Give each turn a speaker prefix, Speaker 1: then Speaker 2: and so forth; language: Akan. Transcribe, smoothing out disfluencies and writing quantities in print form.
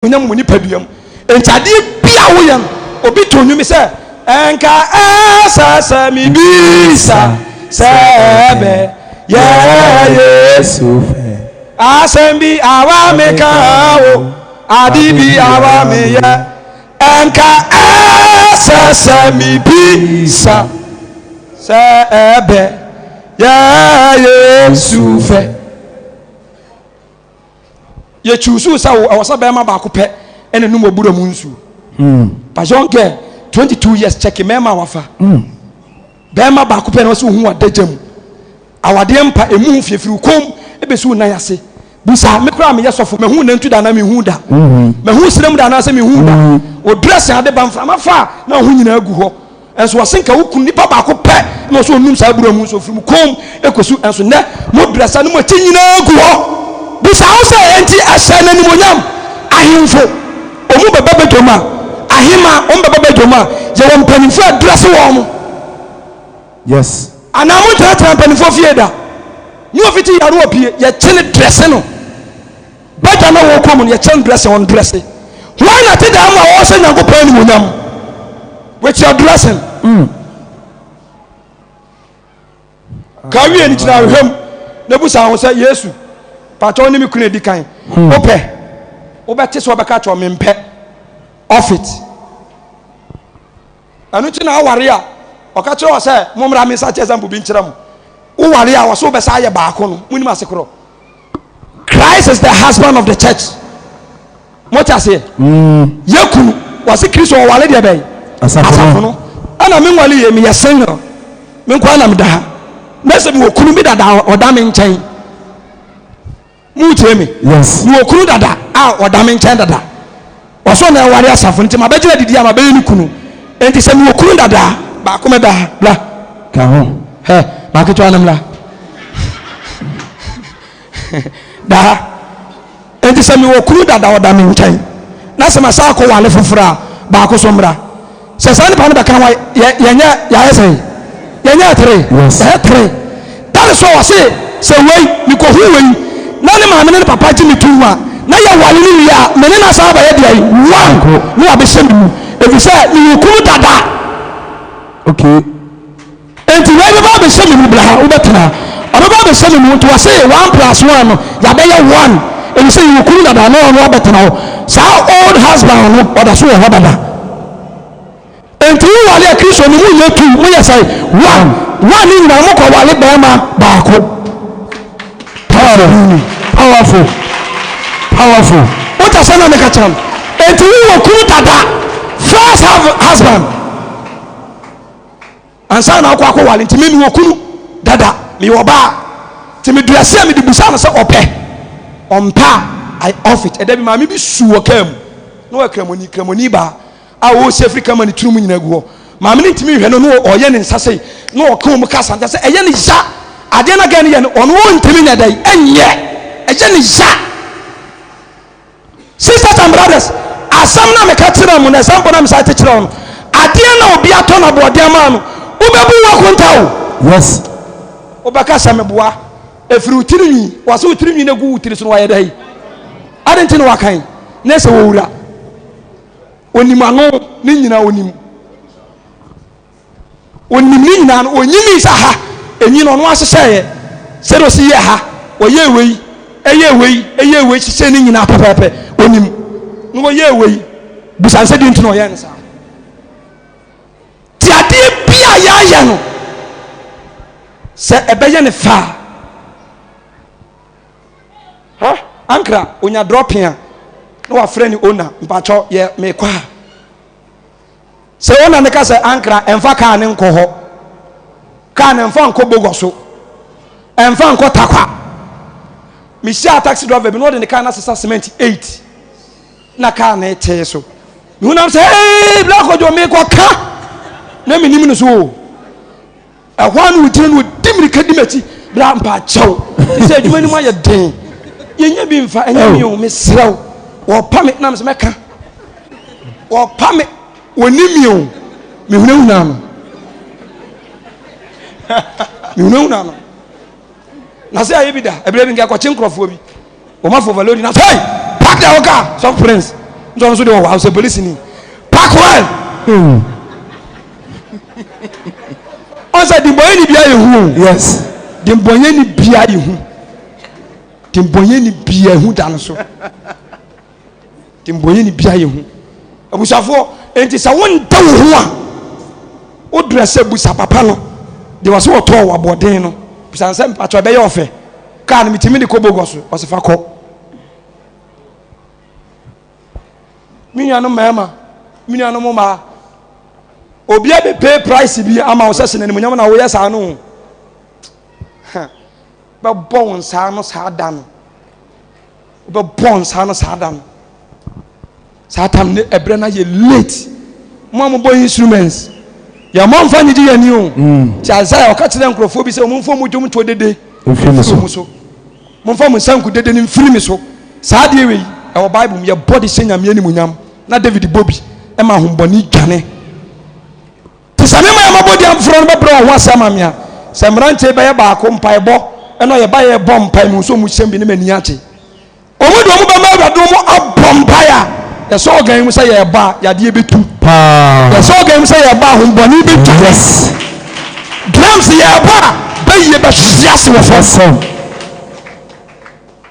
Speaker 1: Onyam wɔ nipadua mu. Enti adeɛ bi a woyɛ no, obi to nnwom sɛ, ɛnka ɛsɛ sɛ mebisa sɛ ɛbɛ yɛ Yesu fɛ. Asɛm bi awa meka wo, ade bi awa meyɛ. Ɛnka ɛsɛ sɛ mebisa sɛ ɛbɛ yɛ Yesu fɛ. Yɛ choosuu sɛ wo ɛwɔ sɛ bɛrima baako pɛ ɛna num abura mu nsuo. But young girl 22 years check mmarima a wafa. Bɛrima baako pɛ na ɔsɛ ohun adagya mu. Awadeɛ mpa emu ho fiefiri kɔn mu ebesi wo nan ase. Busa me koraa meyɛ sɔfo mahu nantu da anaa mehu da. Mahu srem da anaasɛ mehu da. O dress ade ba mframa fa a na ho nyinaa gu hɔ. Nso ɔse nka wo kunu nipa baako pɛ na ɔsɛ ɔnum saa abura mu nso ɔfiri mu komm ɛkɔsu nso nnɛ mo dressa no mo akyi nyinaa gu hɔ. Bisa ho sɛ enti ɛhyɛ no animuonyam? Ahemfo ɔmu bɛba badwam a, ahema ɔmu bɛba badwam a, yɛwɔ mpanimfoɔ a dresse wɔn mo.
Speaker 2: Yes.
Speaker 1: Anaa mo ntenatena mpanimfoɔ fie da ne ɔfiti yare ɔpie yɛkye no dresse no. Badwa na wɔkɔ mu no yɛkyɛ no dressing on dressing. Hwan na te dan mu a ɔrehyɛ Nyankopɔn animuonyam with your dressing? Mm. Ka wie no gyina ahwehwɛ mu na busa ho sɛ Yesu pakyɛ wo ne me kunu adi kan. Hmm. Wopɛ wobɛte sɛ wɔbɛka kyerɛ mempɛ off it. Ɛno nti na aware a ɔka kyerɛ wɔ sɛ mommra me nsa kyɛ example bi nkyerɛ mo. Woware a wɔsɛ wobɛsa ayɛ baako no monim ase korɔ. Christ is the husband of the church. Mo te aseɛ? Mm. Yɛ kunu. Wɔsi Kristo ɔwale deɛ bɛyi. Asafo no. Ɛna mi nwale yɛ mi yɛ single. Mi nkwa na mi da ha. Na sɛ mi wɔ kunu bi dada ɔda mi nkyɛn. Mo tie mi?
Speaker 2: Yes.
Speaker 1: Mi wɔ kunu dada a ɔda mi nkyɛn dada. Ɔsɔ na ɛware asafo nti ma bɛgyina didi a ma bɛyɛ ne kunu. Nti sɛ mewɔ kunu dada a, baako mɛda ha. Bla.
Speaker 2: Ka ho.
Speaker 1: Hɛ, baako ketewa no mmra. Da ha. Nti sɛ mewɔ kunu dada ɔda me nkyɛn na sɛ masa akɔ wale foforɔ a, baako so mmra. Sɛ saa nipa no bɛka ho a, yɛ, yɛnyɛ, yɛayɛ sɛn? Yɛnyɛ tere.
Speaker 2: Yes.
Speaker 1: Yɛayɛ tere. That is why wɔse sɛ wei, mekɔhu wei, na ne maame ne ne papa gye me tom a, na yɛware no wie a, me ne no asan abɛyɛ deɛn? One.
Speaker 2: Baako.
Speaker 1: Na wabɛhyɛ me mu. Ɛfiri sɛ mewɔ kunu dada.
Speaker 2: Okay.
Speaker 1: Enti wei bɛba abɛhyɛ me mu, bra ha, wobɛtena ha. Ɔbɛba abɛhyɛ me mu, nti wɔse one plus one no, yɛabɛyɛ one. Ɛfiri sɛ yɛwɔ kunu dada, na ɔno abɛtena hɔ. Saa old husband no, ɔda so wɔ hɔ dada. Enti wo wale a Kristo ni mo nyɛ two, mo yɛ sɛn? One. One ne nyinaa mo kɔ wale bɛrima baako.
Speaker 2: Powerful. Powerful. Powerful.
Speaker 1: Wote asɛm na meka kyerɛ no. Enti wo wɔ kunu dada, first husband. Ansa na akɔ akɔ wale nti me mewɔ kunu dada, meyɛ ɔbaa. Nti me dresse a mede busa no sɛ ɔpɛ, ɔmpɛ a I off it. Ɛda bi maame bi su wɔ kaa mu na ɔyɛ kramoni, kramoni baa. A ɔresi afiri kama ne tirim nyinaa gu hɔ. Maame no ntumi nhwɛ no na ɔyɛ ne nsa sei na ɔka wɔn kasa nkyɛ sɛ ɛyɛ ne ya. Adeɛ no agɛn no yɛ no ɔno ɔntumi nyɛ dɛn ɛnyɛ ɛyɛ ne ya. Sisters and brothers, asɛm na meka kyerɛ mo na example na mesa te kyerɛ no adeɛ na obi atɔ no aboɔden ama no wobɛbu wo akonta o.
Speaker 2: Yes.
Speaker 1: Wobɛka sɛ meboa ɛfiri wo tiri nwi wɔsɛ wo tiri nwi no agu wo tiri so no wayɛ dɛn ade nti na wakan na ɛsɛ wɔwura Onim ano ne nyinaa onim. Onim ne nyinaa no onyimii sɛ ha enyi no ɔno ahyehyɛeɛ sɛdeɛ ɔsi yɛ ha ɔyɛɛ wei ɛyɛɛ wei ɛyɛɛ wei hyehyɛ ne nyinaa pɛpɛɛpɛ onim na ɔyɛɛ wei bisa sɛ deɛ nti na ɔyɛɛ no saa. Ti adeɛ bi a yɛayɛ no sɛ ɛbɛyɛ ne faa. Hɛ ankra onya dropping a na wafrɛ ne owner mpakyɛw yɛ mekɔ a sɛ owner no ka sɛ ankra ɛmfa kaa ne nkɔ hɔ kaa no ɛmfa nkɔ bogɔ so ɛmfa nkɔ takwa mehyia taxi driver bi na ɔde ne kaa no asesa cement 8 na kaa no tee so mehu nam sɛ hey black ojo mekɔ ka na menim no so o. Ɛhɔ ara na ɔgyina na ɔdi mmirika di m'akyi, bra mpaakyɛw, te sɛ adwuma no mu ayɛ den, yɛnya bi mfa, ɛnyɛ me o, mesrɛ wo. Wɔpa me, na mesɛ mɛka. Wɔpa me, wɔni me o, mehunahuna no. Mehunahuna no. Na sɛ ayɛ bi da, ɛberɛ bi nka ɛkɔkye nkurɔfoɔ bi, wɔn afɔ overloading, na sɛ, hey, park the car, sɔfo prince. Nso ɔno nso deɛ ɔwɔ sɛ polisi ni. Park well. Ɔn sɛ dimbɔnyɛni bia yɛ hu o.
Speaker 2: Yes.
Speaker 1: Dimbɔnyɛni bia yɛ hu. Dimbɔnyɛni bia hu da no so. Dimbɔnyɛni bia yɛ hu. Abusuafoɔ, enti sɛ wonda wo ho a, wo dress busa papa no. Deɛ wɔsɛ wɔtɔɔ wɔ aboɔden no. Busa no sɛ mpakyɛ ɛbɛyɛ ɔfɛ. Kaa no metumi de kɔ Bogos. Ɔsɛ fa kɔ. Me nuanom mmarima, me nuanom mmaa, obi abɛpay price bi ama wo sɛ sɛ n'animuonyam na woyɛ saa no. Bɛbɔ wo nsa ano saa da no. Wobɛbɔ wo nsa ano saa da no. Saa tam ne ɛberɛ no ayɛ late. Mo a mobɔ instruments, yɛ mo mfa nyegye yɛn ani o. Mm. Ti Isaiah ɔka kyerɛ nkurɔfoɔ bi sɛ wɔn mfa wɔn dwom ntoɔ dede
Speaker 2: mfiri
Speaker 1: mo so. Momfa mo nsanku dede no mfiri me so. Saa adeɛ wei ɛwɔ Bible mu, yɛbɔ de hyɛ Nyame animuonyam. Na David bɔ bi ma ahombɔne dwane. Te sɛ me ma yɛmabɔ di amfoforɔ no bɛbrɛ wɔn ho ase ama me a, sɛ mmeranteɛ bɛyɛ baako mpaebɔ ɛna yɛba yɛbɔ mpae mu nso mu hyɛm bi ne m'ani agye. Wɔn de wɔn bɛma Awurade wɔn abɔ mpae a, yɛsɔ ɔgan mu sɛ yɛreba a, yadeɛ bɛtu.
Speaker 2: Paa.
Speaker 1: Yɛsɔ ɔgan mu sɛ yɛreba a, ahombɔne bɛtwa.
Speaker 2: Yes.
Speaker 1: Drums yɛrebɔ a, bɛyie bɛhwe ase wɔ fam.
Speaker 2: Yes, sir.